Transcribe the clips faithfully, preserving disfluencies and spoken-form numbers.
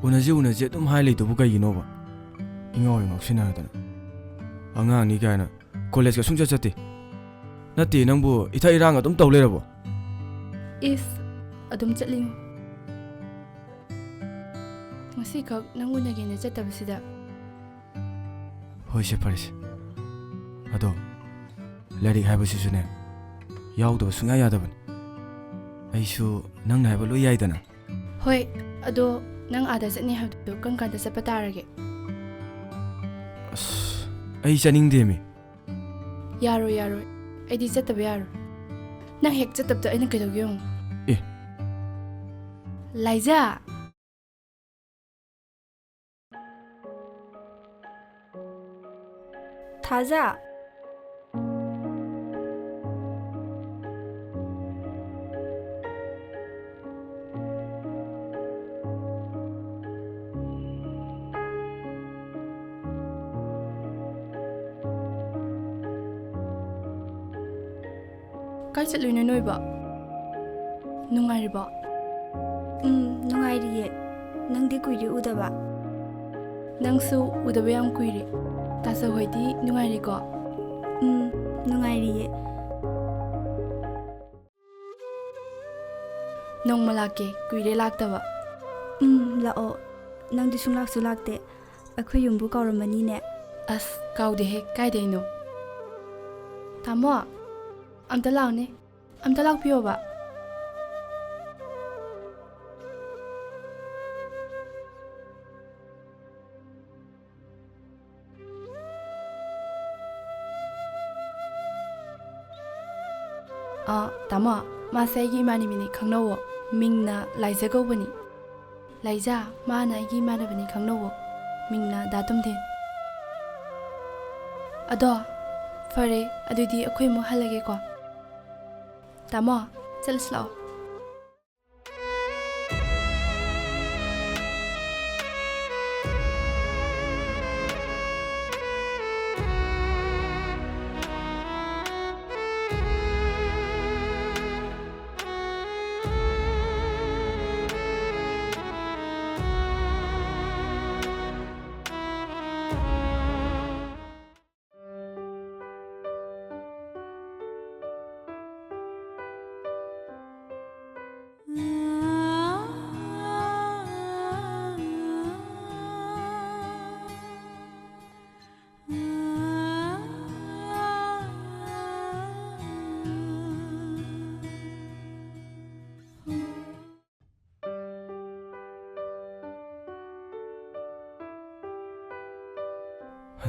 ꯎꯅꯁꯤ ꯎꯅꯁꯤ ꯑꯗꯨꯝ ꯍꯥꯏ ꯂꯩꯗꯨꯕꯨ ꯀꯩꯒꯤꯅꯣꯕ? ꯏꯉꯥꯎ ꯍꯦꯛ ꯉꯥꯎꯁꯤꯟꯅꯗꯅ꯫ ꯑꯉꯥꯡꯅꯤ ꯀꯥꯏꯅ ꯀꯣꯂꯦꯖꯀ ꯁꯨꯡꯆꯠ ꯆꯠꯇꯦ꯫ ꯅꯠꯇꯦ, ꯅꯪꯕꯨ ꯏꯊꯛ ꯏꯔꯥꯡ ꯑꯗꯨꯝ ꯇꯧ ꯂꯩꯔꯕꯣ? ꯏꯁ, ꯑꯗꯨꯝ ꯆꯠꯂꯤꯉꯣ꯫ ꯉꯁꯤꯈꯛ ꯅꯪ ꯎꯅꯒꯦꯅ ꯆꯠꯇꯕꯁꯤꯗ꯫ ꯍꯣꯏꯁꯦ, ꯐꯔꯦꯁꯦ꯫ ꯑꯗꯣ ꯂꯥꯏꯔꯤꯛ ꯍꯥꯏꯕꯁꯤꯁꯨꯅꯦ, ꯌꯥꯎꯗꯕ ꯁꯨꯡꯌꯥ ꯌꯥꯗꯕꯅꯤ꯫ ꯑꯩꯁꯨ ꯅꯪꯅ ꯍꯥꯏꯕ ꯂꯣꯏ ꯌꯥꯏꯗꯅ꯫ ꯍꯣꯏ, ꯑꯗꯣ ꯅꯪ ꯑꯥꯗ ꯆꯠꯅꯤ ꯍꯥꯏꯕꯗꯨ ꯀꯔꯝ ꯀꯥꯟꯗ ꯆꯠꯄ ꯇꯥꯔꯒꯦ? ꯑꯁ, ꯑꯩ ꯆꯠꯅꯤꯡꯗꯦꯃꯤ꯫ ꯌꯥꯔꯣꯏ, ꯌꯥꯔꯣꯏ꯫ ꯑꯩꯗꯤ ꯆꯠꯇꯕ ꯌꯥꯔꯣꯏ꯫ ꯅꯪ ꯍꯦꯛ ꯆꯠꯇꯕꯗ ꯑꯩꯅ ꯀꯩꯗꯧꯒꯦ ꯌꯦꯡꯉꯨ꯫ ꯑꯦ꯫ ꯂꯥꯏꯖꯥ! ꯊꯥꯖ! ꯀꯥꯏ ꯆꯠꯂꯨꯏꯅꯣ ꯅꯣꯏꯕꯣ? ꯅꯨꯡꯉꯥꯏꯔꯤꯕꯣ? ꯎꯝ, ꯅꯨꯡꯉꯥꯏꯔꯤꯌꯦ꯫ ꯅꯪꯗꯤ ꯀꯨꯏꯔꯦ ꯎꯗꯕ꯫ ꯅꯪꯁꯨ ꯎꯗꯕ ꯌꯥꯝ ꯀꯨꯏꯔꯦ꯫ ꯇꯥꯆꯧ ꯍꯣꯏꯗꯤ ꯅꯨꯡꯉꯥꯏꯔꯤꯀꯣ? ꯎꯝ, ꯅꯨꯡꯉꯥꯏꯔꯤꯌꯦ꯫ ꯅꯣꯡꯃ ꯂꯥꯛꯀꯦ, ꯀꯨꯏꯔꯦ ꯂꯥꯛꯇꯕ꯫ ꯎꯝ, ꯂꯥꯛꯑꯣ꯫ ꯅꯪꯗꯤ ꯁꯨꯡꯂꯥꯛꯁꯨ ꯂꯥꯛꯇꯦ꯫ ꯑꯩꯈꯣꯏ ꯌꯨꯝꯕꯨ ꯀꯥꯎꯔꯝꯃꯅꯤꯅꯦ꯫ ꯑꯁ, ꯀꯥꯎꯗꯦꯍꯦ, ꯀꯥꯏꯗꯩꯅꯣ? ꯇꯥꯃꯣ, ꯑꯝꯇ ꯂꯥꯛꯑꯣꯅꯦ, ꯑꯝꯇ ꯂꯥꯛꯄꯤꯌꯣꯕ꯫ ꯑꯥ, ꯇꯥꯃꯣ, ꯃꯥꯁꯦ ꯑꯩꯒꯤ ꯏꯃꯥꯟꯅꯕꯤꯅꯤ, ꯈꯪꯅꯧꯋꯣ꯫ ꯃꯤꯡꯅ ꯂꯥꯏꯖ ꯀꯧꯕꯅꯤ꯫ ꯂꯥꯏꯖꯥ, ꯃꯥꯅ ꯑꯩꯒꯤ ꯏꯃꯥꯟꯅꯕꯅꯤ, ꯈꯪꯅꯧꯋꯣ꯫ ꯃꯤꯡꯅ ꯗꯥ ꯇꯣꯝꯊꯤꯟ꯫ ꯑꯗꯣ ꯐꯔꯦ, ꯑꯗꯨꯗꯤ ꯑꯩꯈꯣꯏ ꯑꯃꯨꯛ ꯍꯜꯂꯒꯦꯀꯣ꯫ ꯇꯥꯃꯣ, ꯆꯠꯂꯁꯤ ꯂꯥꯛꯑꯣ꯫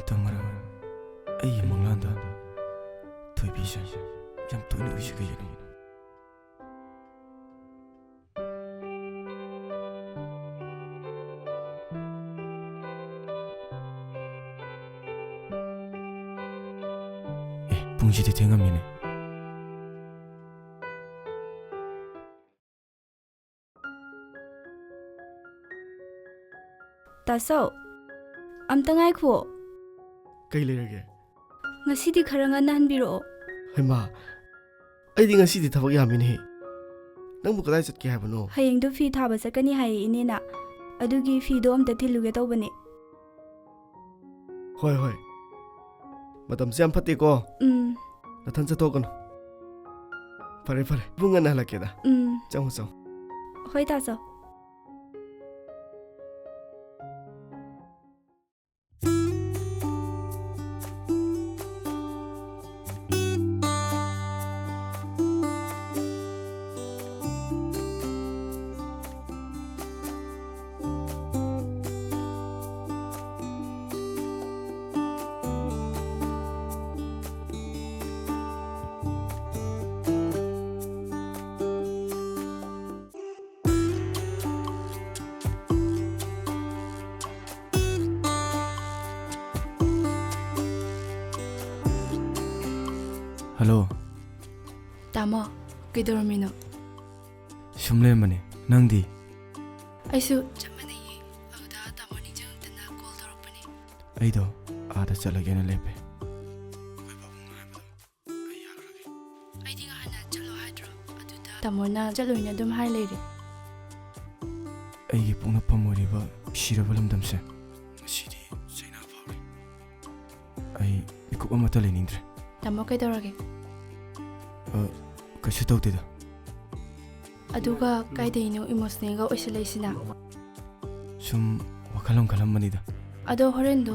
ꯃꯇꯝ ꯈꯔ ꯑꯩꯒꯤ ꯃꯪꯂꯥꯟꯗ ꯊꯣꯏꯕꯤꯁꯦ ꯌꯥꯝ ꯇꯣꯏꯅ ꯎꯏꯁꯤ ꯀꯩꯒꯤꯅꯣ? ꯑꯦ, ꯄꯨꯡꯁꯤꯗꯤ ꯊꯦꯡꯉꯝꯃꯤꯅꯦ꯫ ꯇꯥꯆꯧ, ꯑꯝꯇ ꯉꯥꯏꯈꯨꯑꯣ꯫ ꯀꯩ ꯂꯩꯔꯒꯦ? ꯉꯁꯤꯗꯤ ꯈꯔ ꯉꯟꯅ ꯍꯟꯕꯤꯔꯛꯑꯣ꯫ ꯍꯩꯃꯥ, ꯑꯩꯗꯤ ꯉꯁꯤꯗꯤ ꯊꯕꯛ ꯌꯥꯝꯃꯤꯅꯦꯍꯦ꯫ ꯅꯪꯕꯨ ꯀꯗꯥꯏ ꯆꯠꯀꯦ ꯍꯥꯏꯕꯅꯣ? ꯍꯌꯦꯡꯗꯨ ꯐꯤ ꯊꯥꯕ ꯆꯠꯀꯅꯤ ꯍꯥꯏꯌꯦ ꯏꯅꯦꯅ, ꯑꯗꯨꯒꯤ ꯐꯤꯗꯣ ꯑꯝꯇ ꯊꯤꯜꯂꯨꯒꯦ ꯇꯧꯕꯅꯦ꯫ ꯍꯣꯏ, ꯍꯣꯏ꯫ ꯃꯇꯝꯁꯦ ꯌꯥꯝ ꯐꯠꯇꯦꯀꯣ꯫ ꯎꯝ꯫ ꯅꯊꯟ ꯆꯠꯊꯣꯛꯀꯅꯨ꯫ ꯐꯔꯦ, ꯐꯔꯦ꯫ ꯄꯨꯡ ꯉꯟꯅ ꯍꯜꯂꯛꯀꯦꯗ꯫ ꯎꯝ꯫ ꯆꯪꯉꯣ, ꯆꯪꯉꯣ꯫ ꯍꯣꯏ, ꯇꯥꯆꯧ꯫ ꯍꯜꯂꯣ꯫ ꯇꯥꯃꯣ, ꯀꯩꯗꯧꯔꯝꯃꯤꯅꯣ? ꯁꯨꯝ ꯂꯩꯔꯝꯕꯅꯦ꯫ ꯅꯪꯗꯤ? ꯑꯩꯁꯨ ꯆꯞ ꯃꯥꯟꯅꯩꯌꯦ꯫ ꯑꯗꯨꯗ ꯇꯥꯃꯣ ꯅꯤꯡꯁꯤꯡꯉꯛꯇꯅ ꯀꯣꯜ ꯇꯧꯔꯛꯄꯅꯦ꯫ ꯑꯩꯗꯣ ꯑꯥꯗ ꯆꯠꯂꯒꯦꯅ ꯂꯦꯞꯄꯦ꯫ ꯑꯩꯈꯣꯏ ꯄꯥꯕꯨꯡꯅ ꯍꯥꯏꯕꯗꯣ ꯑꯩ ꯌꯥꯈ꯭ꯔꯒꯦ꯫ ꯑꯩꯗꯤ ꯍꯥꯟꯅ ꯆꯠꯂꯣ ꯍꯥꯏꯗ꯭ꯔꯣ? ꯑꯗꯨꯗ ꯇꯥꯃꯣꯅ ꯆꯠꯂꯣꯏꯅ ꯑꯗꯨꯝ ꯍꯥꯏ ꯂꯩꯔꯦ꯫ ꯑꯩꯒꯤ ꯄꯣꯛꯅꯐꯝ ꯑꯣꯏꯔꯤꯕ ꯅꯨꯡꯁꯤꯔꯕ ꯂꯝꯗꯝꯁꯦ ꯉꯁꯤꯗꯤ ꯆꯩꯅꯥ ꯐꯥꯎꯔꯦ꯫ ꯑꯩ ꯃꯤꯀꯨꯞ ꯑꯃꯠꯇ ꯂꯩꯅꯤꯡꯗ꯭ꯔꯦ꯫ ꯇꯥꯃꯣ ꯀꯩꯗꯧꯔꯒꯦ? ꯑ, ꯀꯩꯁꯨ ꯇꯧꯗꯦꯗ꯫ ꯑꯗꯨꯒ ꯀꯥꯏꯗꯩꯅꯣ ꯏꯃꯣꯁꯅꯦꯜꯒ ꯑꯣꯏꯁꯤꯜꯂꯛꯏꯁꯤꯅ? ꯁꯨꯝ ꯋꯥꯈꯜ ꯑꯃ ꯈꯜꯂꯝꯕꯅꯤꯗ꯫ ꯑꯗꯣ ꯍꯣꯔꯦꯟꯗꯣ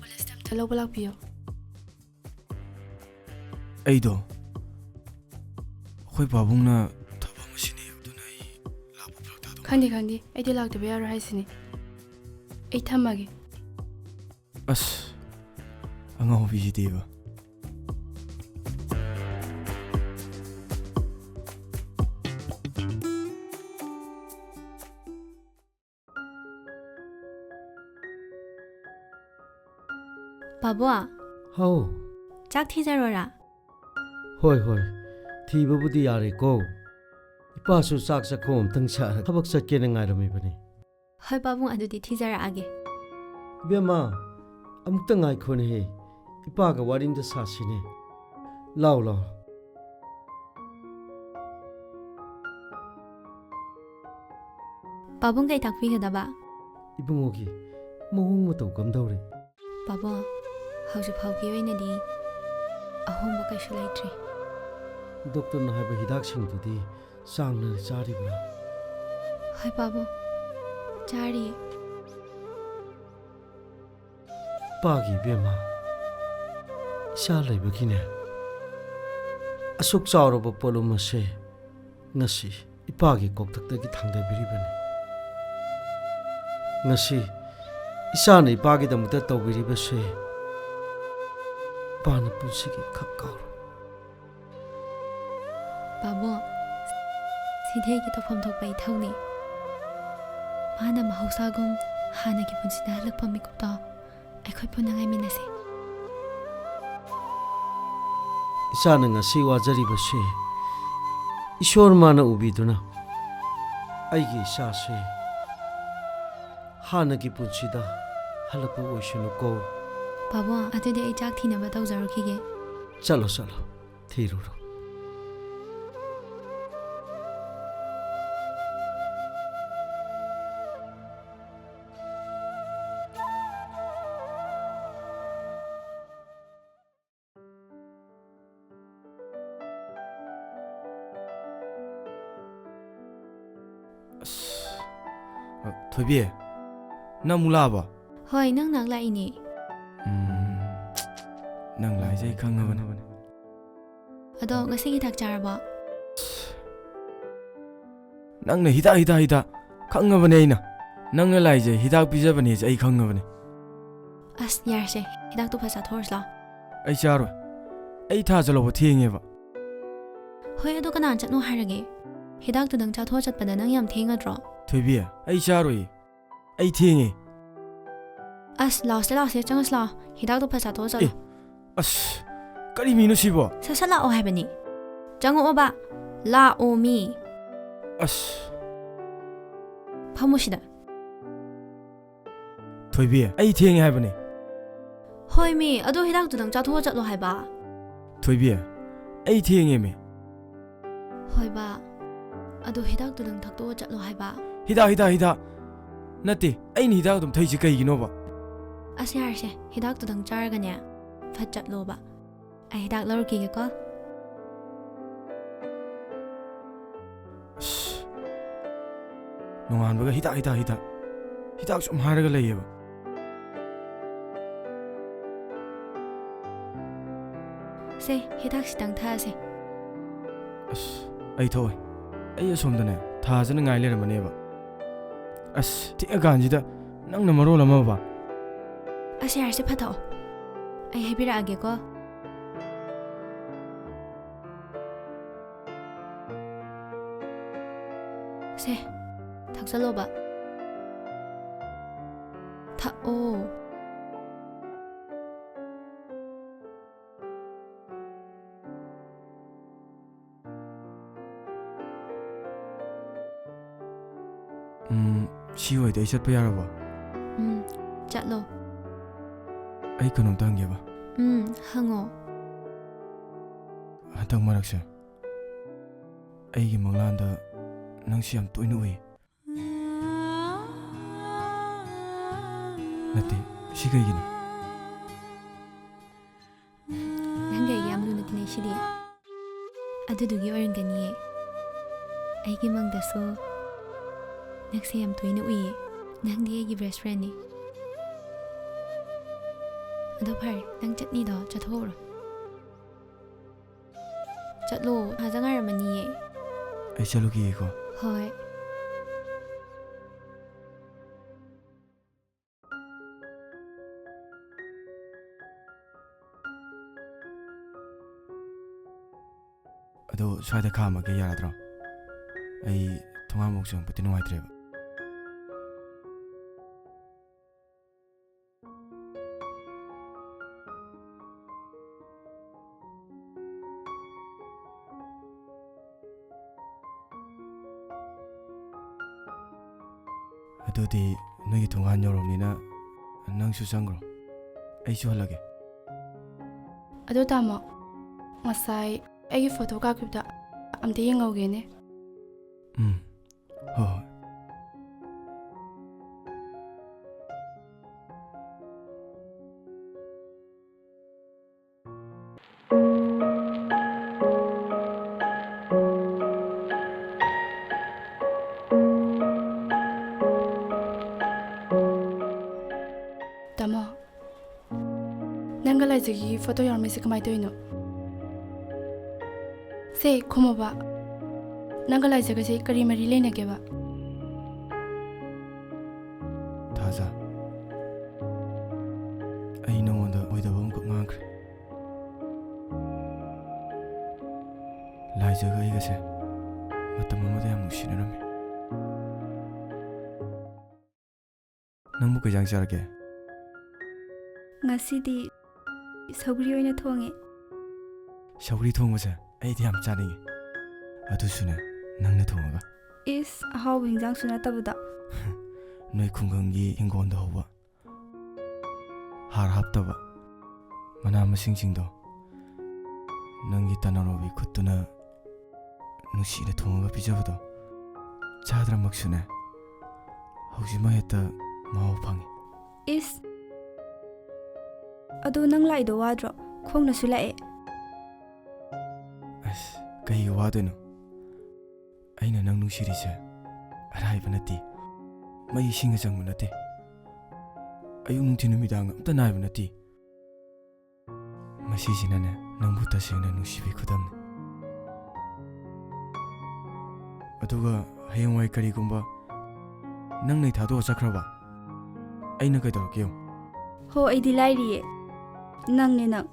ꯀꯣꯂꯦꯖꯇ ꯑꯝꯇ ꯂꯧꯕ ꯂꯥꯛꯄꯤꯌꯣ꯫ ꯑꯩꯗꯣ, ꯑꯩꯈꯣꯏ ꯄꯥꯕꯨꯡꯅ ꯊꯕꯛ ꯑꯃ ꯁꯤꯟꯅꯩ, ꯑꯗꯨꯅ ꯑꯩ ꯂꯥꯛꯄ ꯐꯔꯛ ꯇꯥꯗꯧ ꯈꯪꯗꯦ, ꯃꯥꯜꯂꯦ꯫ ꯈꯪꯗꯦ꯫ ꯑꯩꯗꯤ ꯂꯥꯛꯇꯕ ꯌꯥꯔꯣꯏ ꯍꯥꯏꯁꯤꯅꯤ꯫ ꯑꯩ ꯊꯝꯃꯒꯦ꯫ ꯑꯁ, ꯑꯉꯥꯎꯕꯤꯁꯤꯗꯤꯕ꯫ ꯄꯥꯕꯣ, ꯍꯥꯎ꯫ ꯆꯥꯛ ꯊꯤꯖꯔꯣꯔꯥ? ꯍꯣꯏ, ꯍꯣꯏ꯫ ꯊꯤꯕꯕꯨꯗꯤ ꯌꯥꯔꯦꯀꯣ꯫ ꯏꯄꯥꯁꯨ ꯆꯥꯛ ꯆꯥꯛꯈꯣꯝ ꯑꯝꯇꯪ ꯆꯥꯔ ꯊꯕꯛ ꯆꯠꯀꯦꯅ ꯉꯥꯏꯔꯝꯃꯤꯕꯅꯤ꯫ ꯍꯣꯏ ꯄꯥꯕꯨꯡ, ꯑꯗꯨꯗꯤ ꯊꯤꯖꯔꯛꯑꯒꯦ꯫ ꯏꯕꯦꯝꯃ, ꯑꯃꯨꯛꯇ ꯉꯥꯏꯈꯣꯅꯦꯍꯦ꯫ ꯏꯄꯥꯒ ꯋꯥꯔꯤ ꯑꯝꯇ ꯁꯥꯁꯤꯅꯦ꯫ ꯂꯥꯎ, ꯂꯥꯎ꯫ ꯄꯥꯕꯨꯡ ꯀꯩ ꯇꯥꯛꯄꯤꯒꯗꯕ? ꯏꯕꯨꯡꯉꯣꯒꯤ ꯃꯑꯣꯡ ꯃꯇꯧ ꯀꯝꯗꯧꯔꯦ? ꯄꯥꯕꯨꯡ, ꯍꯧꯖꯤꯛ ꯐꯥꯎꯒꯤ ꯑꯣꯏꯅꯗꯤ ꯑꯍꯣꯡꯕ ꯀꯩꯁꯨ ꯂꯩꯇ꯭ꯔꯤ꯫ ꯗꯣꯛꯇꯔꯅ ꯍꯥꯏꯕ ꯍꯤꯗꯥꯛꯁꯤꯡꯗꯨꯗꯤ ꯆꯥꯡ ꯅꯥꯏꯅ ꯆꯥꯔꯤꯕ꯭ꯔꯥ? ꯍꯣꯏ ꯄꯥꯕꯨꯡ, ꯆꯥꯔꯤꯌꯦ꯫ ꯄꯥꯒꯤ ꯏꯕꯦꯝꯃ, ꯏꯆꯥ ꯂꯩꯕꯒꯤꯅꯦ, ꯑꯁꯨꯛ ꯆꯥꯎꯔꯕ ꯄꯣꯠꯂꯨꯝ ꯑꯁꯦ ꯉꯁꯤ ꯏꯄꯥꯒꯤ ꯀꯣꯛꯊꯛꯇꯒꯤ ꯊꯥꯡꯗꯕꯤꯔꯤꯕꯅꯤ꯫ ꯉꯁꯤ ꯏꯆꯥꯅ ꯏꯄꯥꯒꯤꯗꯃꯛꯇ ꯇꯧꯕꯤꯔꯤꯕꯁꯦ ꯏꯄꯥꯅ ꯄꯨꯟꯁꯤꯒꯤ ꯈꯛ ꯀꯥꯎꯔꯣꯏ꯫ ꯄꯥꯕꯨꯡ, ꯁꯤꯗꯤ ꯑꯩꯒꯤ ꯇꯧꯐꯝ ꯊꯣꯛꯄ ꯏꯊꯧꯅꯤ꯫ ꯃꯥꯅ ꯃꯍꯧꯁꯥꯒꯨꯝ ꯍꯥꯟꯅꯒꯤ ꯄꯨꯟꯁꯤꯗ ꯍꯜꯂꯛꯄ ꯃꯤꯀꯨꯞꯇꯣ ꯑꯩꯈꯣꯏ ꯄꯨꯟꯅ ꯉꯥꯏꯃꯤꯟꯅꯁꯤ꯫ ꯏꯆꯥꯅ ꯉꯁꯤ ꯋꯥꯖꯔꯤꯕꯁꯤ ꯏꯁꯣꯔ ꯃꯥꯅ ꯎꯕꯤꯗꯨꯅ ꯑꯩꯒꯤ ꯏꯆꯥꯁꯦ ꯍꯥꯟꯅꯒꯤ ꯄꯨꯟꯁꯤꯗ ꯍꯜꯂꯛꯄ ꯑꯣꯏꯁꯅꯨꯀꯣ꯫ ꯄꯥꯕꯨꯡ, ꯑꯗꯨꯗꯤ ꯑꯩ ꯆꯥꯛ ꯊꯤꯅꯕ ꯇꯧꯖꯔꯨꯈꯤꯒꯦ꯫ ꯆꯠꯂꯣ, ꯆꯠꯂꯣ꯫ ꯊꯤꯔꯨꯔꯣ꯫ ꯑꯁ, ꯑ, ꯊꯣꯏꯕꯤ, ꯅꯪ ꯑꯃꯨꯛ ꯂꯥꯛꯑꯕꯣ? ꯍꯣꯏ, ꯅꯪ ꯅꯍꯥꯛ ꯂꯥꯛꯏꯅꯦ꯫ ꯎꯝ, ꯅꯪ ꯂꯥꯛꯏꯁꯦ ꯑꯩ ꯈꯪꯉꯕꯅꯦ꯫ ꯑꯗꯣ ꯉꯁꯤꯒꯤ ꯍꯤꯗꯥꯛ ꯆꯥꯔꯕꯣ? ꯅꯪꯅ ꯍꯤꯗꯥꯛ, ꯍꯤꯗꯥꯛ, ꯍꯤꯗꯥꯛ꯫ ꯈꯪꯉꯕꯅꯦ ꯑꯩꯅ꯫ ꯅꯪꯅ ꯂꯥꯛꯏꯁꯦ ꯍꯤꯗꯥꯛ ꯄꯤꯖꯕꯅꯦꯁꯦ ꯑꯩ ꯈꯪꯉꯕꯅꯦ꯫ ꯑꯁ, ꯌꯥꯔꯁꯦ, ꯍꯤꯗꯥꯛꯇꯨ ꯐꯠ ꯆꯥꯊꯣꯛꯎꯔꯁꯤ ꯂꯥꯎ꯫ ꯑꯩ ꯆꯥꯔꯣꯏ꯫ ꯑꯩ ꯊꯥꯖ ꯂꯧꯕ ꯊꯦꯡꯉꯦꯕ꯫ ꯍꯣꯏ, ꯑꯗꯨ ꯀꯅꯥꯅ ꯆꯠꯅꯣ ꯍꯥꯏꯔꯒꯦ? ꯍꯤꯗꯥꯛꯇꯨꯗꯪ ꯆꯥꯊꯣꯛꯑ ꯆꯠꯄꯗ ꯅꯪ ꯌꯥꯝ ꯊꯦꯡꯉꯗ꯭ꯔꯣ? ꯊꯣꯏꯕꯤ, ꯑꯩ ꯆꯥꯔꯣꯏꯌꯦ꯫ ꯑꯩ ꯊꯦꯡꯉꯦ꯫ ꯑꯁ, ꯂꯥꯎꯁꯦ, ꯂꯥꯎꯁꯦ, ꯆꯪꯉꯁꯤ ꯂꯥꯎ꯫ ꯍꯤꯗꯥꯛꯇꯣ ꯐꯠ ꯆꯥꯊꯣꯛꯑ ꯆꯠꯂꯣ꯫ ꯑꯦ, ꯑꯁ, ꯀꯔꯤ ꯃꯤꯅꯣ ꯁꯤꯕꯣ? ꯁꯠ ꯁꯠ ꯂꯥꯛꯑꯣ ꯍꯥꯏꯕꯅꯤ꯫ ꯆꯪꯉꯛꯑꯣꯕ꯫ ꯂꯥꯛꯑꯣ ꯃꯤ꯫ ꯑꯁ꯫ ꯐꯝꯃꯨ ꯁꯤꯗ꯫ ꯊꯣꯏꯕꯤ, ꯑꯩ ꯊꯦꯡꯉꯦ ꯍꯥꯏꯕꯅꯦ꯫ ꯍꯣꯏ ꯃꯤ, ꯑꯗꯣ ꯍꯤꯗꯥꯛꯇꯨꯗꯪ ꯆꯥꯊꯣꯛꯑ ꯆꯠꯂꯣ ꯍꯥꯏꯕ꯫ ꯊꯣꯏꯕꯤ, ꯑꯩ ꯊꯦꯡꯉꯦ ꯃꯤ꯫ ꯍꯣꯏꯕ, ꯑꯗꯣ ꯍꯤꯗꯥꯛꯇꯨꯗꯪ ꯊꯛꯇꯣꯛꯑ ꯆꯠꯂꯣ ꯍꯥꯏꯕ꯫ ꯍꯤꯗꯥꯛ, ꯍꯤꯗꯥꯛ, ꯍꯤꯗꯥꯛ꯫ ꯅꯠꯇꯦ, ꯑꯩꯅ ꯍꯤꯗꯥꯛ ꯑꯗꯨꯝ ꯊꯛꯏꯁꯦ ꯀꯩꯒꯤꯅꯣꯕ? ꯑꯁ, ꯌꯥꯔꯁꯦ, ꯍꯤꯗꯥꯛꯇꯨꯗꯪ ꯆꯥꯔꯒꯅꯦ, ꯐꯠ ꯆꯠꯂꯣꯕ꯫ ꯑꯩ ꯍꯤꯗꯥꯛ ꯂꯧꯔꯨꯈꯤꯒꯦꯀꯣ꯫ ꯑꯁ, ꯅꯣꯡꯉꯥꯟꯕꯒ ꯍꯤꯗꯥꯛ, ꯍꯤꯗꯥꯛ, ꯍꯤꯗꯥꯛ꯫ ꯍꯤꯗꯥꯛ ꯁꯨꯝ ꯍꯥꯏꯔꯒ ꯂꯩꯌꯦꯕ꯫ ꯁꯦ, ꯍꯤꯗꯥꯛꯁꯤꯇꯪ ꯊꯛꯑꯁꯦ꯫ ꯑꯁ, ꯑꯩ ꯊꯛꯑꯣꯏ꯫ ꯑꯩ ꯑꯁꯣꯝꯗꯅꯦ, ꯊꯥꯖꯅ ꯉꯥꯏ ꯂꯩꯔꯝꯃꯅꯦꯕ꯫ ꯑꯁ, ꯊꯦꯡꯉꯀꯥꯟꯁꯤꯗ ꯅꯪꯅ ꯃꯔꯣꯜ ꯑꯃꯕ꯫ ꯑꯁ, ꯌꯥꯔꯦꯁꯦ, ꯐꯠ ꯊꯛꯑꯣ꯫ ꯑꯩ ꯍꯥꯏꯕꯤꯔꯛꯑꯒꯦꯀꯣ꯫ ꯁꯦ, ꯊꯛꯆꯜꯂꯣꯕ꯫ ꯊꯛꯑꯣ꯫ ꯎꯝ, ꯁꯤ ꯑꯣꯏꯗꯤ ꯑꯩ ꯆꯠꯄ ꯌꯥꯔꯕꯣ? ꯎꯝ, ꯆꯠꯂꯣ꯫ ꯑꯩ ꯀꯩꯅꯣꯝꯇ ꯍꯪꯒꯦꯕ꯫ ꯎꯝ, ꯍꯪꯉꯣ꯫ ꯍꯟꯗꯛ ꯃꯔꯛꯁꯦ ꯑꯩꯒꯤ ꯃꯪꯂꯥꯟꯗ ꯅꯪꯁꯤ ꯌꯥꯝ ꯇꯣꯏꯅ ꯎꯏ꯫ ꯅꯠꯇꯦ, ꯁꯤ ꯀꯩꯒꯤꯅꯣ? ꯅꯪꯒ ꯑꯩꯒ ꯌꯥꯝ ꯂꯨꯅ ꯇꯤꯟꯅꯩꯁꯤꯗꯤ꯫ ꯑꯗꯨꯗꯨꯒꯤ ꯑꯣꯏꯔꯝꯒꯅꯤꯌꯦ꯫ ꯑꯩꯒꯤ ꯃꯪꯗꯁꯨ ꯅꯪꯁꯦ ꯌꯥꯝ ꯇꯣꯏꯅ ꯎꯏꯌꯦ꯫ ꯅꯪꯗꯤ ꯑꯩꯒꯤ best friendꯅꯤ꯫ ꯑꯗꯣ ꯐꯔꯦ, ꯅꯪ ꯆꯠꯅꯤꯗꯣ ꯆꯠꯊꯣꯛꯎꯔꯣ꯫ ꯆꯠꯂꯣ, ꯊꯥꯖ ꯉꯥꯏꯔꯝꯃꯅꯤꯌꯦ꯫ ꯑꯩ ꯆꯠꯂꯨꯈꯤꯒꯦꯀꯣ꯫ ꯍꯣꯏ꯫ ꯑꯗꯣ ꯁ꯭ꯋꯥꯏꯗ ꯈꯥꯝꯃꯒꯦ, ꯌꯥꯔꯗ꯭ꯔꯣ? ꯑꯩ ꯊꯣꯡꯒꯥꯟꯃꯨꯛ ꯆꯪꯉꯛꯄꯗꯤ ꯅꯨꯡꯉꯥꯏꯇ꯭ꯔꯦꯕ꯫ ꯑꯗꯨꯗꯤ ꯅꯣꯏꯒꯤ ꯊꯣꯡꯒꯥꯟ ꯌꯧꯔꯕꯅꯤꯅ ꯅꯪꯁꯨ ꯆꯪꯈ꯭ꯔꯣ, ꯑꯩꯁꯨ ꯍꯜꯂꯒꯦ꯫ ꯑꯗꯣ ꯇꯥꯃꯣ, ꯉꯁꯥꯏ ꯑꯩꯒꯤ ꯐꯣꯇꯣ ꯀꯥꯞꯈꯤꯕꯗꯣ ꯑꯝꯇ ꯌꯦꯡꯍꯧꯒꯦꯅꯦ꯫ ꯎꯝ, ꯍꯣꯏ, ꯍꯣꯏ꯫ ꯇꯥꯃꯣ, ꯅꯪꯒ ꯂꯥꯏꯖꯒꯤ ꯐꯣꯇꯣ ꯌꯥꯎꯔꯝꯃꯤꯁꯦ ꯀꯃꯥꯏꯅ ꯇꯧꯔꯤꯅꯣ? ꯁꯦ, ꯈꯨꯝꯃꯣꯕ꯫ ꯅꯪꯒ ꯂꯥꯏꯖꯒꯁꯦ ꯀꯔꯤ ꯃꯔꯤ ꯂꯩꯅꯒꯦꯕ? ꯊꯥꯖ, ꯑꯩ ꯅꯉꯣꯟꯗ ꯑꯣꯏꯗꯕ ꯑꯃꯈꯛ ꯉꯥꯡꯈ꯭ꯔꯦ꯫ ꯂꯥꯏꯖꯒ ꯑꯩꯒꯁꯦ ꯃꯇꯝ ꯑꯃꯗ ꯌꯥꯝ ꯅꯨꯡꯁꯤꯅꯔꯝꯃꯤ꯫ ꯅꯪꯕꯨ ꯀꯩ ꯏꯟꯖꯥꯡ ꯆꯥꯔꯒꯦ? ꯉꯁꯤꯗꯤ ꯁꯧꯒ꯭ꯔꯤ ꯑꯣꯏꯅ ꯊꯣꯡꯉꯦ꯫ ꯁꯧꯒ꯭ꯔꯤ ꯊꯣꯡꯕꯁꯦ ꯑꯩꯗꯤ ꯌꯥꯝ ꯆꯥꯅꯤꯡꯉꯤ꯫ ꯑꯗꯨꯁꯨꯅꯦ, ꯅꯪꯅ ꯊꯣꯡꯉꯒ꯫ ꯏꯁ, ꯑꯍꯥꯎꯕ ꯏꯟꯖꯥꯡꯁꯨ ꯅꯠꯇꯕꯗ꯫ ꯅꯣꯏ ꯈꯨꯡꯒꯪꯒꯤ ꯍꯤꯡꯒꯣꯜꯗ ꯍꯧꯕ, ꯍꯥꯔ ꯍꯥꯞꯇꯕ ꯃꯅꯥ ꯃꯁꯤꯡꯁꯤꯡꯗꯣ ꯅꯪꯒꯤ ꯇꯅꯥꯔꯣꯕꯤ ꯈꯨꯠꯇꯨꯅ ꯅꯨꯡꯁꯤꯅ ꯊꯣꯡꯉꯒ ꯄꯤꯖꯕꯗꯣ ꯆꯥꯗ꯭ꯔꯃꯛꯁꯨꯅꯦ, ꯍꯧꯖꯤꯛꯃꯛ ꯍꯦꯛꯇ ꯃꯍꯥꯎ ꯐꯪꯉꯤ꯫ ꯏꯁ! ꯑꯗꯣ ꯅꯪ ꯂꯥꯛꯏꯗꯣ ꯋꯥꯗ꯭ꯔꯣ? ꯈꯣꯡꯅꯁꯨ ꯂꯥꯛꯑꯦ꯫ ꯑꯁ, ꯀꯩꯒꯤ ꯋꯥꯗꯣꯏꯅꯣ? ꯑꯩꯅ ꯅꯪ ꯅꯨꯡꯁꯤꯔꯤꯁꯦ ꯑꯔꯥꯏꯕ ꯅꯠꯇꯦ꯫ ꯃꯩ ꯏꯁꯤꯡꯒ ꯆꯪꯕ ꯅꯠꯇꯦ꯫ ꯑꯌꯨꯛ ꯅꯨꯡꯊꯤꯜ ꯅꯨꯃꯤꯗꯥꯡ ꯑꯝꯇ ꯅꯥꯏꯕ ꯅꯠꯇꯦ꯫ ꯃꯁꯤꯁꯤꯅꯅꯦ, ꯅꯪꯕꯨ ꯇꯁꯦꯡꯅ ꯅꯨꯡꯁꯤꯕꯒꯤ ꯈꯨꯗꯝꯅꯤ꯫ ꯑꯗꯨꯒ ꯍꯌꯦꯡꯋꯥꯏ ꯀꯔꯤꯒꯨꯝꯕ ꯅꯪꯅ ꯑꯩ ꯊꯥꯗꯣꯛꯑ ꯆꯠꯈ꯭ꯔꯕ, ꯑꯩꯅ ꯀꯩꯗꯧꯔꯛꯀꯦ ꯌꯦꯡꯉꯨ꯫ ꯍꯣ, ꯑꯩꯗꯤ ꯂꯥꯏꯔꯤꯌꯦ꯫ ꯅꯪꯅꯦ ꯅꯪ꯫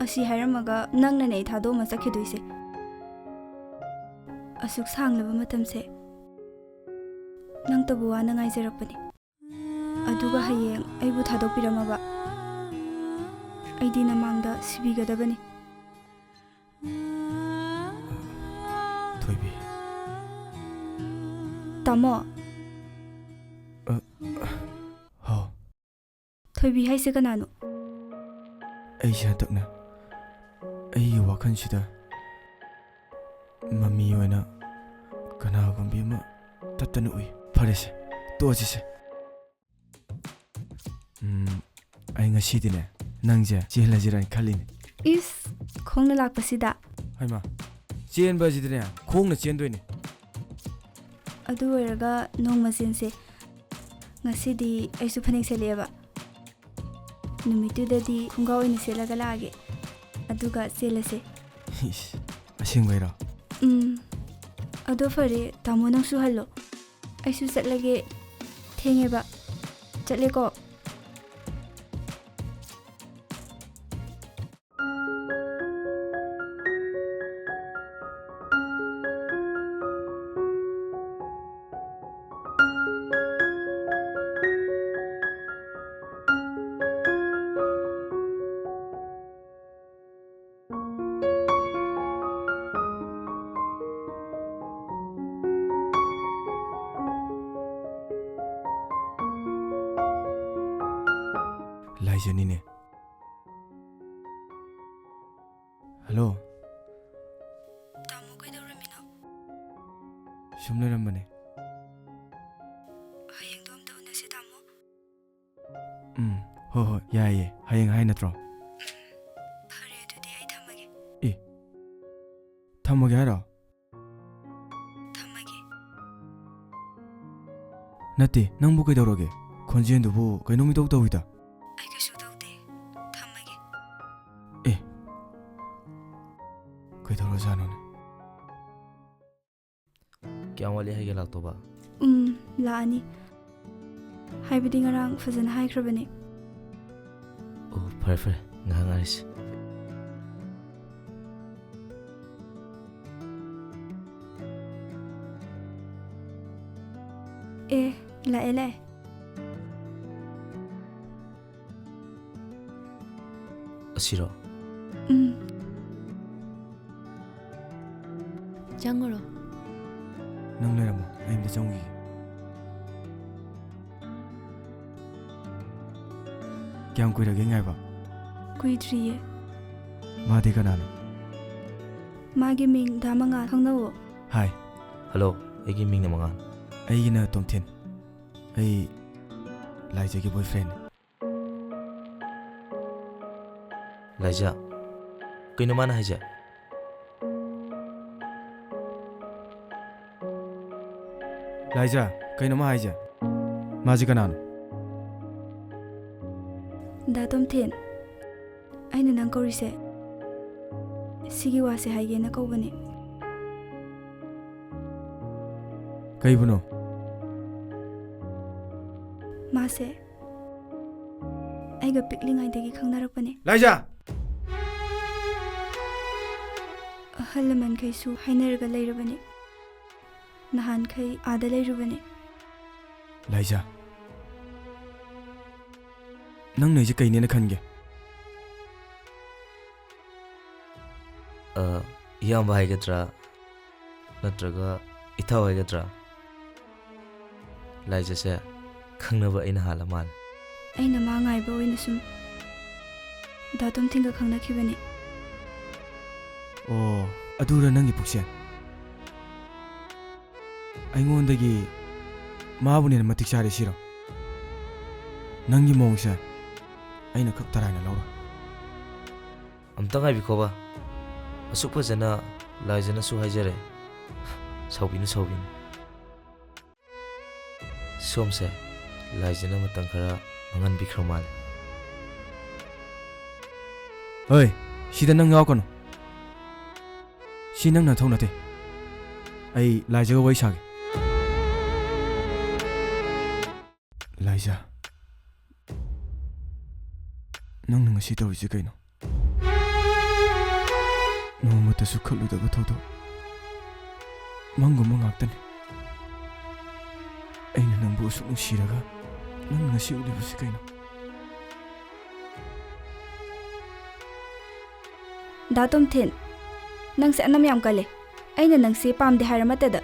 ꯑꯁꯤ ꯍꯥꯏꯔꯝꯃꯒ ꯅꯪꯅꯅꯦ ꯑꯩ ꯊꯥꯗꯣꯛꯑꯝꯃ ꯆꯠꯈꯤꯗꯣꯏꯁꯦ꯫ ꯑꯁꯨꯛ ꯁꯥꯡꯂꯕ ꯃꯇꯝꯁꯦ ꯅꯪꯇꯕꯨ ꯋꯥꯅ ꯉꯥꯏꯖꯔꯛꯄꯅꯤ꯫ ꯑꯗꯨꯒ ꯍꯌꯦꯡ ꯑꯩꯕꯨ ꯊꯥꯗꯣꯛꯄꯤꯔꯝꯃꯕ ꯑꯩꯗꯤ ꯅꯃꯥꯡꯗ ꯁꯤꯕꯤꯒꯗꯕꯅꯤ꯫ ꯊꯣꯏꯕꯤ꯫ ꯇꯥꯃꯣ꯫ ꯑ, ꯍꯥꯎ꯫ ꯊꯣꯏꯕꯤ ꯍꯥꯏꯁꯦ ꯀꯅꯥꯅꯣ? ꯑꯩꯁꯦ ꯍꯟꯗꯛꯅꯦ, ꯑꯩꯒꯤ ꯋꯥꯈꯜꯁꯤꯗ ꯃꯃꯤ ꯑꯣꯏꯅ ꯀꯅꯥꯒꯨꯝꯕꯤ ꯑꯃ ꯇꯠꯇꯅ ꯎꯏ꯫ ꯐꯔꯦꯁꯦ, ꯇꯣꯛꯑꯁꯤꯁꯦ꯫ ꯎꯝ, ꯑꯩ ꯉꯁꯤꯗꯤꯅꯦ, ꯅꯪꯁꯦ ꯆꯦꯜꯂꯁꯤꯔꯥ ꯍꯥꯏꯅ ꯈꯜꯂꯤꯅꯦ꯫ ꯏꯁ, ꯈꯣꯡꯅ ꯂꯥꯛꯄꯁꯤꯗ? ꯍꯩꯃꯥ, ꯆꯦꯟꯕ ꯑꯁꯤꯗꯤꯅꯦ, ꯈꯣꯡꯅ ꯆꯦꯟꯗꯣꯏꯅꯦ꯫ ꯑꯗꯨ ꯑꯣꯏꯔꯒ ꯅꯣꯡꯃ ꯆꯦꯟꯁꯦ꯫ ꯉꯁꯤꯗꯤ ꯑꯩꯁꯨ ꯐꯅꯦꯛ ꯁꯦꯠꯂꯛꯑꯦꯕ꯫ ꯅꯨꯃꯤꯠꯇꯨꯗꯗꯤ ꯈꯣꯡꯒ꯭ꯔꯥꯎ ꯑꯣꯏꯅ ꯁꯦꯠꯂꯒ ꯂꯥꯛꯑꯒꯦ꯫ ꯑꯗꯨꯒ ꯆꯦꯜꯂꯁꯦ꯫ ꯏꯁ, ꯑꯁꯦꯡꯕꯩꯔꯣ? ꯎꯝ꯫ ꯑꯗꯣ ꯐꯔꯦ, ꯇꯥꯃꯣ ꯅꯪꯁꯨ ꯍꯜꯂꯣ꯫ ꯑꯩꯁꯨ ꯆꯠꯂꯒꯦ꯫ ꯊꯦꯡꯉꯦꯕ꯫ ꯆꯠꯂꯦꯀꯣ꯫ ꯂꯥꯏꯖꯅꯤꯅꯦ꯫ ꯍꯜꯂꯣ꯫ ꯇꯥꯃꯣ, ꯀꯩꯗꯧꯔꯝꯃꯤꯅꯣ? ꯁꯨꯝ ꯂꯩꯔꯝꯕꯅꯦ꯫ ꯍꯌꯦꯡꯗꯣ ꯑꯝꯇ ꯎꯅꯁꯦ, ꯇꯥꯃꯣ꯫ ꯎꯝ, ꯍꯣꯏ, ꯍꯣꯏ, ꯌꯥꯏꯌꯦ꯫ ꯍꯌꯦꯡ ꯍꯥꯏ ꯅꯠꯇ꯭ꯔꯣ? ꯎꯝ, ꯐꯔꯦ, ꯑꯗꯨꯗꯤ ꯑꯩ ꯊꯝꯃꯒꯦ꯫ ꯑꯦ, ꯊꯝꯃꯒꯦ ꯍꯥꯏꯔꯣ? ꯊꯝꯃꯒꯦ꯫ ꯅꯠꯇꯦ, ꯅꯪꯕꯨ ꯀꯩꯗꯧꯔꯒꯦ? ꯈꯣꯟꯖꯦꯜꯗꯨꯕꯨ ꯀꯩꯅꯣꯝ ꯏꯇꯧ ꯇꯧꯏꯗ꯫ ꯑꯩ ꯀꯩꯁꯨ ꯇꯧꯗꯦ꯫ ꯊꯝꯃꯒꯦ꯫ ꯑꯦ, ꯀꯩꯗꯧꯔꯖꯥꯠꯅꯣꯅꯦ? ꯀꯌꯥꯝ ꯋꯥꯠꯂꯤ ꯍꯥꯏꯒꯦ ꯂꯥꯛꯇꯧꯕ? ꯎꯝ, ꯂꯥꯛꯑꯅꯤ꯫ ꯍꯥꯏꯕꯗꯤ ꯉꯔꯥꯡ ꯐꯖꯅ ꯍꯥꯏꯈ꯭ꯔꯕꯅꯦ꯫ ꯑꯣ, ꯐꯔꯦ, ꯐꯔꯦ, ꯉꯥꯏꯍꯥꯛ ꯉꯥꯏꯔꯁꯤ꯫ ꯑꯦ, ꯂꯥꯛꯑꯦ, ꯂꯥꯛꯑꯦ꯫ ꯑꯁꯤꯔꯣ? ꯎꯝ꯫ ꯆꯪꯉꯨꯔꯣ꯫ ꯅꯪ ꯂꯩꯔꯝꯃꯣ, ꯑꯩ ꯑꯝꯇ ꯆꯪꯉꯨꯈꯤꯒꯦ꯫ ꯀꯌꯥꯝ ꯀꯨꯏꯔꯒꯦ ꯉꯥꯏꯕ? ꯀꯨꯏꯗ꯭ꯔꯤꯌꯦ꯫ ꯃꯥꯗꯤ ꯀꯅꯥꯅꯣ? ꯃꯥꯒꯤ ꯃꯤꯡ ꯗꯥ ꯃꯉꯥꯜ, ꯈꯪꯅꯧꯋꯣ꯫ ꯍꯥꯏ꯫ ꯍꯜꯂꯣ, ꯑꯩꯒꯤ ꯃꯤꯡꯅ ꯃꯉꯥꯜ꯫ ꯑꯩꯒꯤꯅ ꯇꯣꯝꯊꯤꯟ꯫ ꯑꯩ ꯂꯥꯏꯖꯒꯤ boyfriendꯅꯤ꯫ ꯂꯥꯏꯖ, ꯀꯩꯅꯣ ꯃꯥꯅ ꯍꯥꯏꯁꯦ? ꯂꯥꯏꯖ, ꯀꯩꯅꯣ ꯃꯥ ꯍꯥꯏꯁꯦ? ꯃꯥꯁꯦ ꯀꯅꯥꯅꯣ? ꯗꯥ ꯇꯣꯝꯊꯤꯟ, ꯑꯩꯅ ꯅꯪ ꯀꯧꯔꯤꯁꯦ ꯁꯤꯒꯤ ꯋꯥꯁꯦ ꯍꯥꯏꯒꯦꯅ ꯀꯧꯕꯅꯦ꯫ ꯀꯩꯕꯨꯅꯣ? ꯃꯥꯁꯦ ꯑꯩꯒ ꯄꯤꯛꯂꯤꯉꯩꯗꯒꯤ ꯈꯪꯅꯔꯛꯄꯅꯦ꯫ ꯂꯥꯏꯖꯥ! ꯑꯍꯜ ꯂꯃꯟꯈꯩꯁꯨ ꯍꯥꯏꯅꯔꯒ ꯂꯩꯔꯕꯅꯦ꯫ ꯅꯍꯥꯟꯈꯩ ꯑꯥꯗ ꯂꯩꯔꯨꯕꯅꯦ꯫ ꯂꯥꯏꯖꯥ, ꯅꯪꯅ ꯑꯩꯁꯦ ꯀꯩꯅꯦꯅ ꯈꯟꯒꯦ? ꯑ, ꯏꯌꯥꯝꯕ ꯍꯥꯏꯒꯗ꯭ꯔꯥ, ꯅꯠꯇ꯭ꯔꯒ ꯏꯊꯧ ꯍꯥꯏꯒꯗ꯭ꯔꯥ? ꯂꯥꯏꯖꯁꯦ ꯈꯪꯅꯕ ꯑꯩꯅ ꯍꯥꯜꯂ ꯃꯥꯜꯂꯦ꯫ ꯑꯩꯅ ꯃꯥ ꯉꯥꯏꯕ ꯑꯣꯏꯅ ꯁꯨꯝ ꯗꯥ ꯇꯣꯝꯊꯤꯟꯒ ꯈꯪꯅꯈꯤꯕꯅꯦ꯫ ꯑꯣ, ꯑꯗꯨꯔ ꯅꯪꯒꯤ ꯄꯨꯛꯆꯦꯜ? ꯑꯩꯉꯣꯟꯗꯒꯤ ꯃꯥꯕꯨꯅ ꯍꯦꯟꯅ ꯃꯇꯤꯛ ꯆꯥꯔꯦ ꯁꯤꯔꯣ? ꯅꯪꯒꯤ ꯃꯑꯣꯡꯁꯦ ꯑꯩꯅ ꯈꯛ ꯇꯔꯥꯏꯅ ꯂꯧꯔꯣꯏ꯫ ꯑꯝꯇ ꯉꯥꯏꯕꯤꯈꯣꯕ꯫ ꯑꯁꯨꯛ ꯐꯖꯅ ꯂꯥꯏꯖꯅꯁꯨ ꯍꯥꯏꯖꯔꯦ꯫ ꯁꯥꯎꯕꯤꯅꯨ, ꯁꯥꯎꯕꯤꯅꯨ꯫ ꯁꯣꯝꯁꯦ ꯂꯥꯏꯖꯅ ꯃꯇꯝ ꯈꯔ ꯃꯥꯡꯍꯟꯕꯤꯈ꯭ꯔ ꯃꯥꯜꯂꯦ꯫ ꯍꯣꯏ, ꯁꯤꯗ ꯅꯪ ꯌꯥꯎꯔꯛꯀꯅꯨ꯫ ꯁꯤ ꯅꯪ ꯅꯊꯧ ꯅꯠꯇꯦ꯫ ꯑꯩ ꯂꯥꯏꯖꯒ ꯋꯥꯔꯤ ꯁꯥꯒꯦ꯫ ꯂꯥꯏꯖꯥ, ꯅꯪꯅ ꯉꯁꯤ ꯇꯧꯔꯤꯁꯦ ꯀꯩꯅꯣ? ꯅꯣꯡꯃꯇꯁꯨ ꯈꯜꯂꯨꯗꯕ ꯊꯧꯗꯣꯛ, ꯃꯪꯒꯨꯝꯕ ꯉꯥꯛꯇꯅꯤ꯫ ꯑꯩꯅ ꯅꯪꯕꯨ ꯑꯁꯨꯛ ꯅꯨꯡꯁꯤꯔꯒ ꯅꯪ ꯉꯁꯤ ꯎꯠꯂꯤꯕꯁꯤ ꯀꯩꯅꯣ? ꯗꯥ ꯇꯣꯝꯊꯤꯟ, ꯅꯪꯁꯦ ꯑꯅꯝ ꯌꯥꯝ ꯀꯜꯂꯦ꯫ ꯑꯩꯅ ꯅꯪꯁꯦ ꯄꯥꯝꯗꯦ ꯍꯥꯏꯔ ꯃꯠꯇꯗ꯫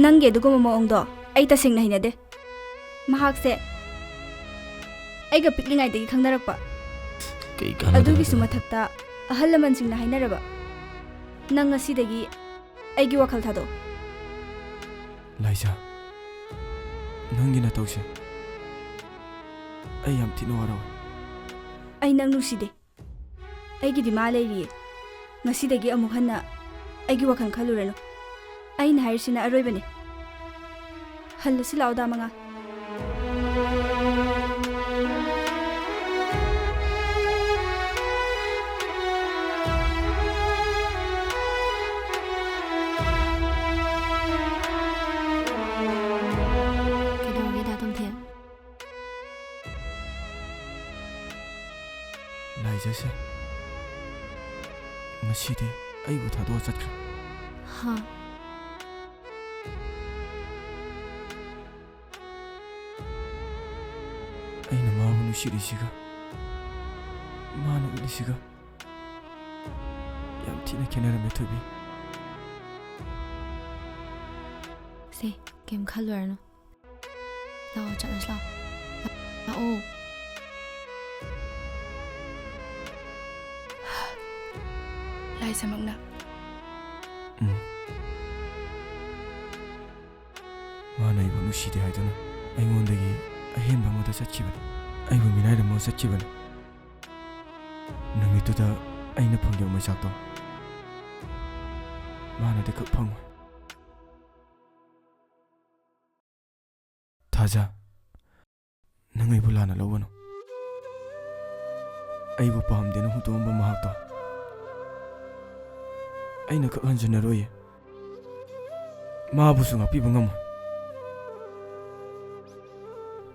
ꯅꯪꯒꯤ ꯑꯗꯨꯒꯨꯝꯕ ꯃꯑꯣꯡꯗꯣ ꯑꯩ ꯇꯁꯦꯡꯅ ꯍꯩꯅꯗꯦ꯫ ꯃꯍꯥꯛꯁꯦ ꯑꯩꯒ ꯄꯤꯛꯂꯤꯉꯩꯗꯒꯤ ꯈꯪꯅꯔꯛꯄ꯫ ꯀꯩ ꯀꯥꯟꯅꯗꯕ ꯑꯗꯨꯒꯤꯁꯨ ꯑꯗꯨꯅ? ꯃꯊꯛꯇ ꯑꯍꯜ ꯂꯃꯟꯁꯤꯡꯅ ꯍꯥꯏꯅꯔꯕ꯫ ꯅꯪ ꯉꯁꯤꯗꯒꯤ ꯑꯩꯒꯤ ꯋꯥꯈꯜ ꯊꯥꯗꯣꯛꯑꯣ꯫ ꯂꯥꯏꯖꯥ, ꯅꯪꯒꯤ ꯅꯇꯧꯁꯦ ꯑꯩ ꯌꯥꯝ ꯊꯤꯅ ꯋꯥꯔꯧꯋꯦ꯫ ꯑꯩ ꯅꯪ ꯅꯨꯡꯁꯤꯗꯦ꯫ ꯑꯩꯒꯤꯗꯤ ꯃꯥ ꯂꯩꯔꯤꯌꯦ꯫ ꯉꯁꯤꯗꯒꯤ ꯑꯃꯨꯛ ꯍꯟꯅ ꯑꯩꯒꯤ ꯋꯥꯈꯜ ꯈꯜꯂꯨꯔꯅꯨ꯫ ꯑꯩꯅ ꯍꯥꯏꯔꯤꯁꯤꯅ ꯑꯔꯣꯏꯕꯅꯤ꯫ ꯍꯜꯂꯁꯤ ꯂꯥꯛꯑꯣ, ꯗꯥ ꯃꯉꯥꯜ꯫ ꯀꯩꯗꯧꯔꯒꯦ, ꯗꯥ ꯇꯣꯝꯊꯤꯟ? ꯂꯥꯏꯖꯁꯦ ꯉꯁꯤꯗꯤ ꯑꯩꯕꯨ ꯊꯥꯗꯣꯛꯑ ꯆꯠꯈ꯭ꯔꯦ꯫ ꯍꯥ? ꯑꯩꯅ ꯃꯥꯕꯨ ꯅꯨꯡꯁꯤꯔꯤꯁꯤꯒ ꯃꯥꯅ ꯎꯠꯂꯤꯁꯤꯒ ꯌꯥꯝ ꯊꯤꯅ ꯈꯦꯠꯅꯔꯝꯃꯦ, ꯊꯣꯏꯕꯤ꯫ ꯁꯦ, ꯀꯩꯝ ꯈꯜꯂꯨꯔꯅꯨ꯫ ꯂꯥꯛꯑꯣ, ꯆꯠꯂꯁꯤ ꯂꯥꯛꯑꯣ꯫ ꯂꯥꯛꯑꯣ꯫ ꯂꯥꯏꯖꯃꯛꯅ꯫ ꯎꯝ꯫ ꯃꯥꯅ ꯑꯩꯕꯨ ꯅꯨꯡꯁꯤꯗꯦ ꯍꯥꯏꯗꯨꯅ ꯑꯩꯉꯣꯟꯗꯒꯤ ꯑꯍꯦꯟꯕ ꯑꯃꯗ ꯆꯠꯈꯤꯕꯅꯤ꯫ ꯑꯩꯕꯨ ꯃꯤꯅꯥꯏꯔꯝꯃꯒ ꯆꯠꯈꯤꯕꯅꯤ꯫ ꯅꯨꯃꯤꯠꯇꯨꯗ ꯑꯩꯅ ꯐꯪꯈꯤꯕ ꯃꯩꯆꯥꯛꯇꯣ ꯃꯥꯅꯗꯤ ꯈꯛ ꯐꯪꯉꯣꯏ꯫ ꯊꯥꯖ, ꯅꯪ ꯑꯩꯕꯨ ꯂꯥꯟꯅ ꯂꯧꯒꯅꯨ꯫ ꯑꯩꯕꯨ ꯄꯥꯝꯗꯦꯅ ꯍꯨꯟꯗꯣꯛꯑꯝꯕ ꯃꯍꯥꯛꯇꯣ ꯑꯩꯅ ꯈꯛ ꯍꯟꯖꯤꯟꯅꯔꯣꯏꯌꯦ꯫ ꯃꯥꯕꯨꯁꯨ ꯉꯥꯛꯄꯤꯕ ꯉꯝꯃꯣꯏ꯫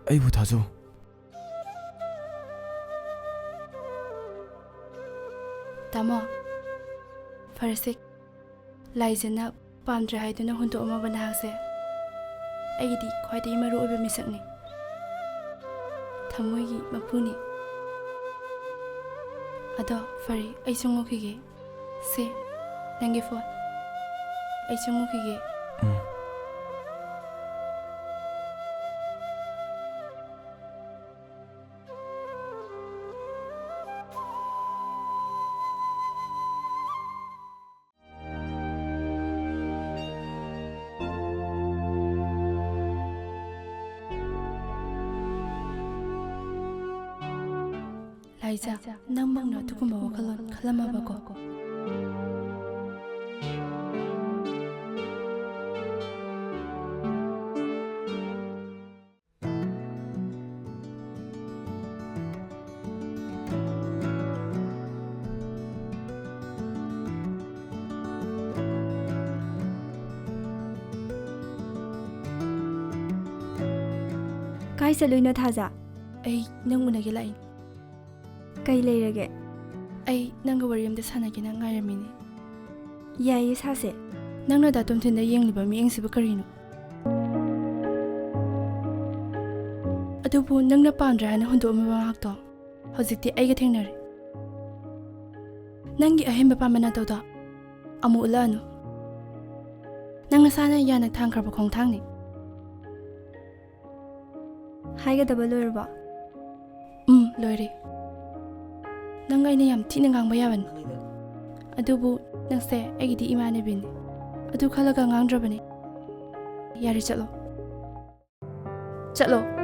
ꯑꯩꯕꯨ ꯊꯥꯖꯧ꯫ ꯇꯥꯃꯣ, ꯐꯔꯦꯁꯦ꯫ ꯂꯥꯏꯖꯅ ꯄꯥꯝꯗ꯭ꯔꯦ ꯍꯥꯏꯗꯨꯅ ꯍꯨꯟꯗꯣꯛꯑꯝꯃꯕ ꯅꯍꯥꯛꯁꯦ ꯑꯩꯒꯤꯗꯤ ꯈ꯭ꯋꯥꯏꯗꯒꯤ ꯃꯔꯨ ꯑꯣꯏꯕ ꯃꯤꯁꯛꯅꯤ, ꯊꯃꯣꯏꯒꯤ ꯃꯄꯨꯅꯤ꯫ ꯑꯗꯣ ꯐꯔꯦ, ꯑꯩ ꯆꯪꯉꯨꯈꯤꯒꯦ꯫ ꯁꯦ, ꯅꯪꯒꯤ ꯐꯣꯟ꯫ ꯑꯩ ꯆꯪꯉꯨꯈꯤꯒꯦ꯫ ꯎꯝ꯫ ꯂꯥꯏꯖꯥ, ꯅꯪꯃꯛꯅ ꯑꯗꯨꯒꯨꯝꯕ ꯋꯥꯈꯜꯂꯣꯟ ꯈꯜꯂꯝꯃꯕꯀꯣ? ꯀꯥꯏ ꯆꯠꯂꯨꯏꯅꯣ ꯊꯥꯖ? ꯑꯩ ꯅꯪ ꯎꯅꯒꯦ ꯂꯥꯛꯏ꯫ ꯀꯩ ꯂꯩꯔꯒꯦ? ꯑꯩ ꯅꯪꯒ ꯋꯥꯔꯤ ꯑꯝꯇ ꯁꯥꯟꯅꯒꯦꯅ ꯉꯥꯏꯔꯝꯃꯤꯅꯦ꯫ ꯌꯥꯏꯌꯦ, ꯁꯥꯁꯦ꯫ ꯅꯪꯅ ꯗꯥ ꯇꯣꯝꯊꯤꯟꯗ ꯌꯦꯡꯂꯤꯕ ꯃꯤꯠꯌꯦꯡꯁꯤꯕꯨ ꯀꯔꯤꯅꯣ? ꯑꯗꯨꯕꯨ ꯅꯪꯅ ꯄꯥꯝꯗ꯭ꯔꯦ ꯍꯥꯏꯅ ꯍꯨꯟꯗꯣꯛꯑꯝꯃꯤꯕ ꯃꯍꯥꯛꯇꯣ ꯍꯧꯖꯤꯛꯇꯤ ꯑꯩꯒ ꯊꯦꯡꯅꯔꯦ꯫ ꯅꯪꯒꯤ ꯑꯍꯦꯟꯕ ꯄꯥꯝꯕ ꯅꯇꯧꯗꯣ ꯑꯃꯨꯛ ꯎꯠꯂꯛꯑꯅꯨ꯫ ꯅꯪ ꯅꯁꯥꯅ ꯌꯥꯅ ꯊꯥꯡꯈ꯭ꯔꯕ ꯈꯣꯡꯊꯥꯡꯅꯤ꯫ ꯍꯥꯏꯒꯗꯕ ꯂꯣꯏꯔꯕꯣ? ꯎꯝ, ꯂꯣꯏꯔꯦ꯫ ꯅꯪ ꯑꯩꯅ ꯌꯥꯝ ꯊꯤꯅ ꯉꯥꯡꯕ ꯌꯥꯕꯅꯤ꯫ ꯑꯗꯨꯕꯨ ꯅꯪꯁꯦ ꯑꯩꯒꯤꯗꯤ ꯏꯃꯥꯟꯅꯕꯤꯅꯤ꯫ ꯑꯗꯨ ꯈꯜꯂꯒ ꯉꯥꯡꯗ꯭ꯔꯕꯅꯤ꯫ ꯌꯥꯔꯦ, ꯆꯠꯂꯣ꯫ ꯆꯠꯂꯣ꯫